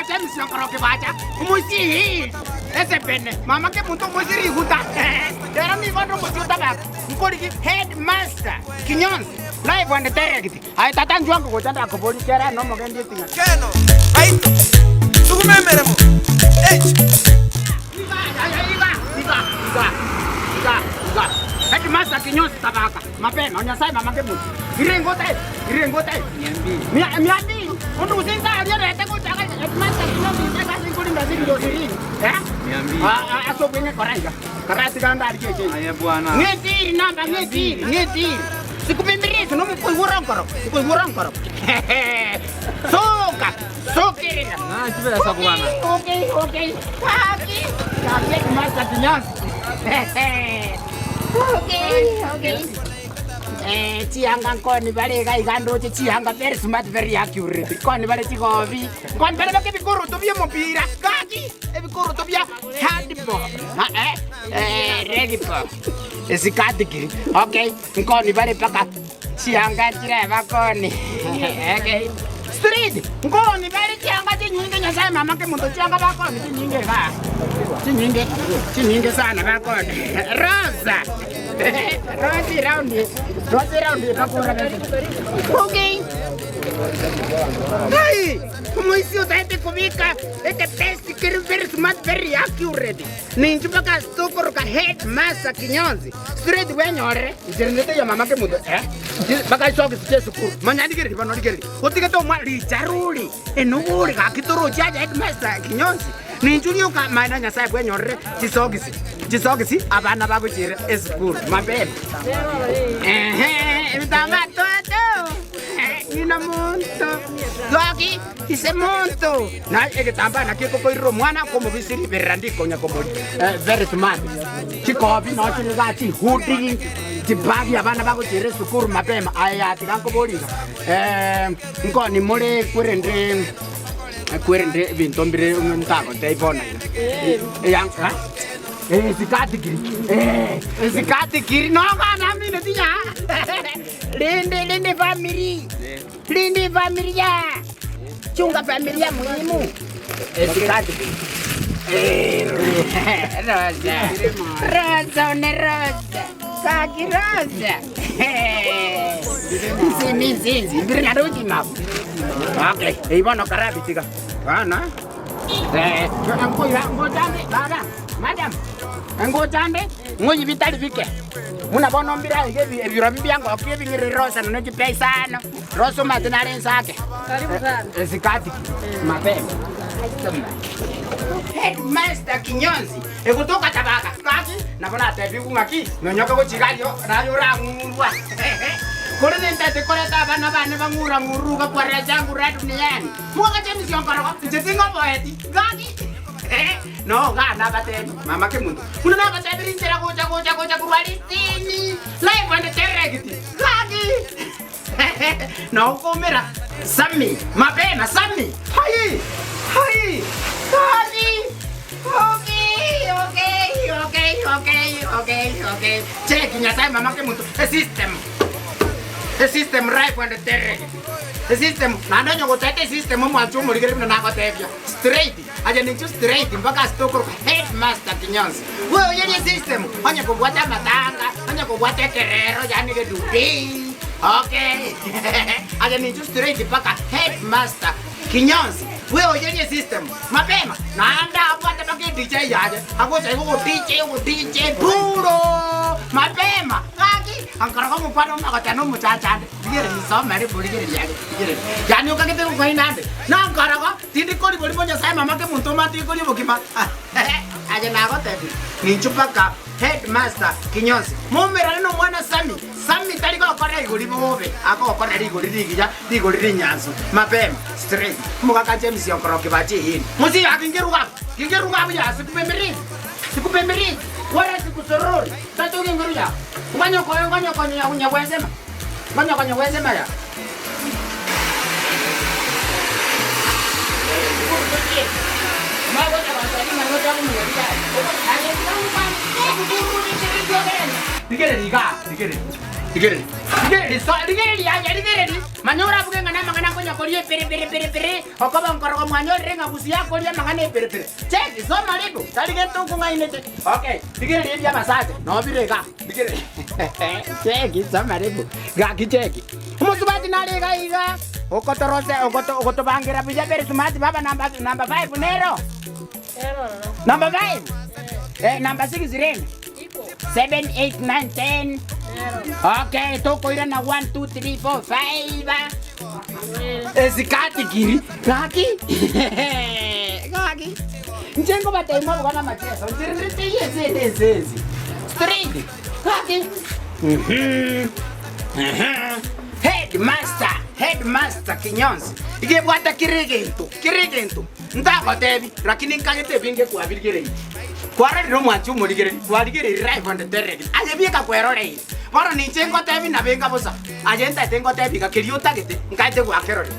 James Onkoroki bacha, omoisii esebene, mama kemonto omoisi riguta. Rero nigo nde omochie otabaka, nkorigi headmaster Kinyonsi, live and direct. Aye tata nchwango gocha ndakoborie kera nomogendi eting'ana. Keno, baito, tuguma emeremo, H. Iga, iga, iga, iga, iga, iga. Headmaster Kinyonsi tabaka, mapema, Nyasaye mama kemonto. Irengo otaete, irengo otaete. Mia, mia mbili. Ondusi insa aria rete gocha iga, headmaster Kinyonsi insa iga ase nkorinda ase ebirosi ringi. Eh? Ah, ah, ase obweng'e kora iga. Kora tiga ndarigie echenji. Aye bwana. Ng'etiri namba ng'etiri, ng'etiri. Sikubimbirisi nomokoigwera nkoro, nkoigwera nkoro. Soka, sokerera. Ng'a chibesa bwana. Okay, okay. Kaki, kaki headmaster Kinyonsi. Okay, okay. Eh, chianga nkoni bare iga iga ndoche chianga very smart very accurate. Nkoni bare chigobi. Nkoni bare bake ebikoroto bia omopira. Gaki, ebikoroto bia handball. Ah, eh, eh, rugby. Esikati kiri. Okay, nkoni bare mpaka chianga chire bakoni. Okay. Street, nkoni bare chianga chinyinge Nyasaye mama kemonto chianga bakoni chinyinge iga. Chinyinge, chinyinge sana bakoni. Rosa. Rosi round. Rosi round bakora bese. Okay. Hey, omoisi otaete kobika eketesti keri very smart very accurate. Ninchu mpaka tokoroka headmaster Kinyonzi. Straight bwenyorere. Ncherendete ya mama kemonto eh. Mpaka socks chia esukuru. Manya rigereria bono rigereria. Otigete omwa richaruri. Enobori gaki toroche aye headmaster Kinyonzi. Ninchu rioka mana Nyasaye bwenyorere chisogisi. Chisogisi abana bagochiera esukuru mapema. Ehe, ebitambaa toto. Ng'ina monto. Gaki ise monto. Na egetambaa nakio ekokoirera omwana komobisia riberera ndikonya komoria. Eh, very smart. Chikobi noo chire igaa chihudi, chibagi abana bagochiera esukuru mapema. Aye ya tiga nkoborie iga. Eh, nkoni more kwerende kwerende ebinto mbire ntagotebia bono iga. Eya, eh, esikati kiri, eh, esikati kiri nogana amineti ng'a rende rende family. Linda familia. Chunga familia muhimu. Esikati. Rosa. Rosa one Rosa. Kaki Rosa. Nzini nzinzi. Mbiri naruti mabu. Okay. Ibono karabi tiga. Bana. Eh, ngoja ngojande baba. Madam. Ngojande ngoyi bitari bike. Buna bono mbire iga ebi- ebirobio biangokia ebing'iriri Rosa nonya chipeisano, Rosa omanyete nare inse ake. Karibu sana. Esikati mapema. Headmaster Kinyonzi egotoka Tabaka gaki nabo natebigwe ng'aki nonyoka gochia ayio naye orang'urwa korende ntaete koreta abana bane bang'ura ng'uru iga kwarera changu ra duniani mwagache emisionkorogo inche ting'oboeti gaki No iga nabatebi, mama kemonto, buna nabatebirie inchera gocha gocha gocha korwa ritini, live and direct, gaki nokomera Sammy, mapema Sammy, hai hai gaki okay okay okay okay okay okay cheki Nyasaye mama kemonto, esystem esystem live and direct, esystem naende onye gotete esystem omwanche omorigereria buna nagotebia straight. Aye ninchu straight mpaka ase tokoroka headmaster Kinyonsi. Bwe oyerie system onye kobwate amatanga, onye kobwate ekerero yaani gedubi. Okay. Aye ninchu straight mpaka headmaster Kinyonsi. Bwe oyerie system mapema naende abwate mpaka e DJ yaye agocha igo ogo DJ ogo DJ buro mapema gaki ankara komokwana omogoteba na omochacha ande rigereria soma rigereria rigereria yaani okagete gokoina ande nankorogo Tindi kori borimo Nyasae mama kemonto omanyete koria obogima aye nagotebirie ninchu mpaka headmaster kinyonsi moumerane nomwana Sammy Sammy tari gokora rigori bobe agokora rigori rigiya rigori rinyansu mapema straight omogaka James Onkoroki bache eyeni mosiyo kingeruga abwo kingeruga abwo ya sikupemberezi sikupemberezi wala sikusorori tata ogengeru ya ngonyokoyo ngonyokonyo ya nyagwesema ngonyokonyo gwesema ya. Rigereria igaa, rigereria, rigereria, rigereria, so, rigereria aye, rigereria, manya orabuge ng'a namang'ana nkonye. Okonya koria epiripiripiripiri, okoba nkorogo mwanyorire ng'a gusii akoria amang'ana epiripiri. Cheki, soma ribu, tari gento nkong'ainete. Okay, rigereria ebi abasacha, noo bire igaa, rigereria. Cheki, soma ribu, gaki cheki. Omosubati nare iga iga, okotorose, ogoto, ogotobangera buya very smart baba number, number five nero. Number five? Eh, number six rende. 7, 8, 9, 10. Okay, tokoirana 1, 2, 3, 4, 5. Esikati kiri. Gaki. Gaki. Nche ngobatebia mwaboka na amacheso. Nche rende teiyo ense ende ense ense. Straight. Gaki. Mhm. Mhm. Headmaster, headmaster Kinyonsi. Iga ebwate kera egento, kera egento. Ntagotebi, lakini nkagete ebinge kwabirigereirie. Kwarorire omwanchi omorigereria, kwarigereirie live and direct. Aye bieka kweroreire. Bono ninche ngotebi nabe inga bosa. Aye ntaete ngotebi iga keria otagete, nkaete gwakeroria.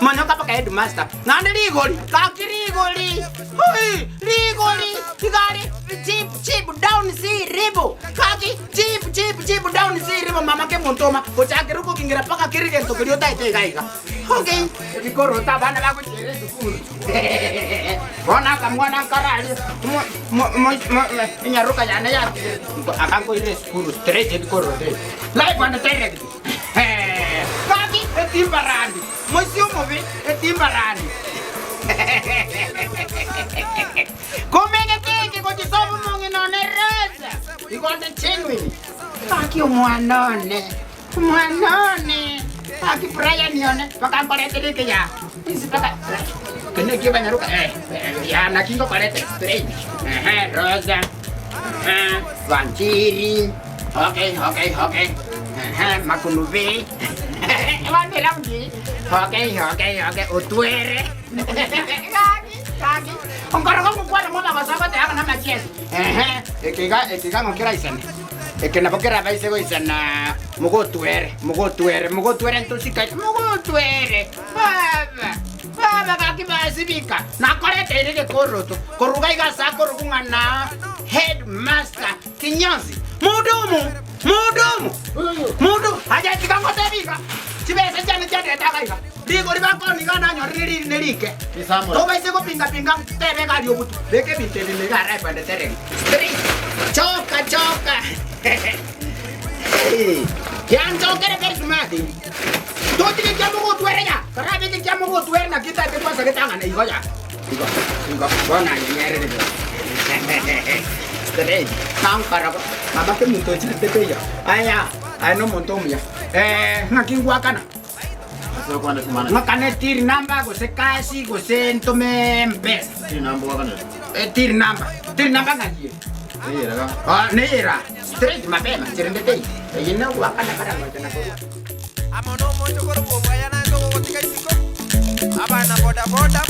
Monyoka mpaka headmaster. Naende rigori, gaki rigori. Oi, rigori, igare cheap, cheap down see ribo. Gaki cheap, cheap, cheap down see ribo mama kemonto oma. Gochakera okogingera mpaka kera egento keria otaete iga iga. Okay, ebikorota abana bagochiera esukuru. Bono akamwana nkararia enyaroka yane yatigire akankoira esukuru straight ebikorota ebi. Live and direct. Gaki etimbarandi, moisia omobe etimbarandi. Komegete eke gochisoba omong'ina one Rosa, igo nde genuine. Gaki omwana one. Omwana one, gaki Brian one, bakankoretera ekeyaa inse mpaka eke nekio banyaroka eh, eh, ya naki ngokoretera straight. Ehe, Rosa, ehe, Vanchiri, okay, okay, okay, ehe, Makunube, bono eraundi, okay, okay, okay, Otwere, gaki, gaki, onkoroka ngokwana mobagoso ogoteba ng'a namachiesa, ehe, eke iga, eke iga ng'o keraisane. Eke nabo kerabaise goisana mogotwere, mogotwere, mogotwere ntosikaine, mogotwere, baba, baba gaki basibika, nakoreteire egekoroto koruga iga ase akorokwa ng'a na headmaster Kinyonsi. Mudumu, mudumu, mudumu, aye tiga ngotebi iga, chibesa chiane chiandete iga iga, rigori bakoni iga nanyorire riri nerike. Tobaise gopinga pinga tebe egari obutu, beka ebinto ebi ime iga live and direct. Straight. Choka choka. Yanchokere very smart. Totige kiamogotwere ya. Karabeke kiamogotwere naki tate kwanza getang'ana igo ya. Igo igo bono aye nyerere bo. Straight. Kankara bo. Mama keminto ochirete teiyo. Aya, aye nomonto omuya. Eh, ng'aki ngwakana. Ng'akane till number gose cash gose ntome mpesa. Eh, till number. Till number ng'aki ere? Ah, neyera. Straight mapema cherende tei. Eye nogoakana mara moja na korwa. Amo nomonto korwa obwaya naende ogogotiga isiko, abana bodaboda.